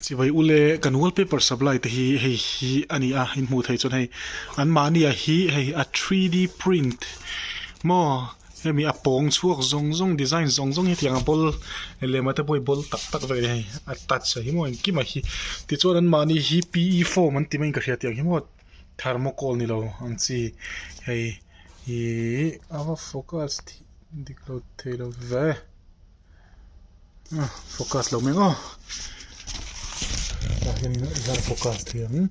Chibai ule kan wallpaper supply te hi hei hi a ni a in hmuh theih chuan hei an mahni ah hi hei a three D print maw hemi a pawng chhuak zawng zawng design zawng zawng hi tiang a ball lema te pawh hi ball tak tak vek a ni hei a touch a hi maw engkim a hi tichuan an mahni hi P E foam an ti mai in ka hria tiang hi maw thermocol ni lo ang chi hei ihh a va focus dik lo thei lo ve. Focus lo mai ang aw tah hianin a zar focus thei ang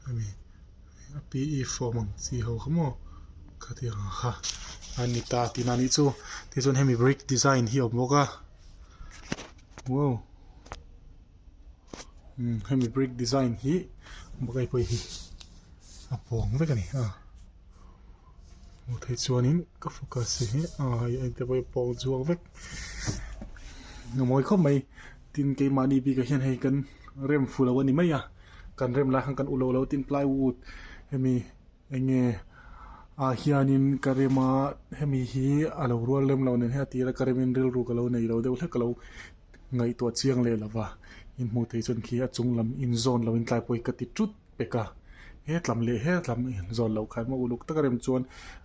hemi a P E form ang chi ho kha maw khatiang ang kha a ni ta tihna a nih chu tichuan hemi brick design hi a awm bawk a wow. Umm hemi brick design hi bakei pawh hi a pawng vek a ni a hmuh theih chuanin ka focus hi a hei eng te pawh hi a pawng chhuak vek a mawi khawp mai tin keimahni bikah hian hei kan rem fu lo a ni mai a kan rem lai khan kan ulh lo tin plywood hemi eng nge ah hianin ka rem a hemi hi a lo rual rem lo nen hian a tir a ka remin rilru ka lo nei lo deuh hlek ka lo. Ngaihtuah chiang leh lova in hmuh theih chuan khi a chung lam in zawn lo in tlai pawh hi ka ti tut pek a, he tlam leh he tlam in zawn loh khan maw uluk taka rem chuan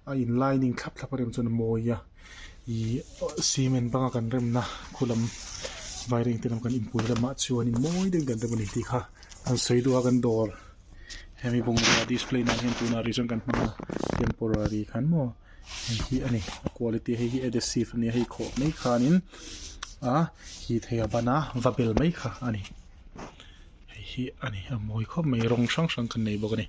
a in lining thlap thlap a rem chuan a mawi a, ih cement banga kan remna khu lam vaireng te lam kan inpui lamah chuanin mawi deuhin kan rem a ni tih kha an sawi duh a kan dawr hemi bungrua display nan hian tunah rih chuan kan hmang a temporary khan maw. Hei hi a ni a quality hei hi adhesive a nia hei khawh mai khanin a hi thei a ban a va bel mai kha a ni hei hi a ni a mawi khawp mai rawng hrang hrang kan nei bawk a ni.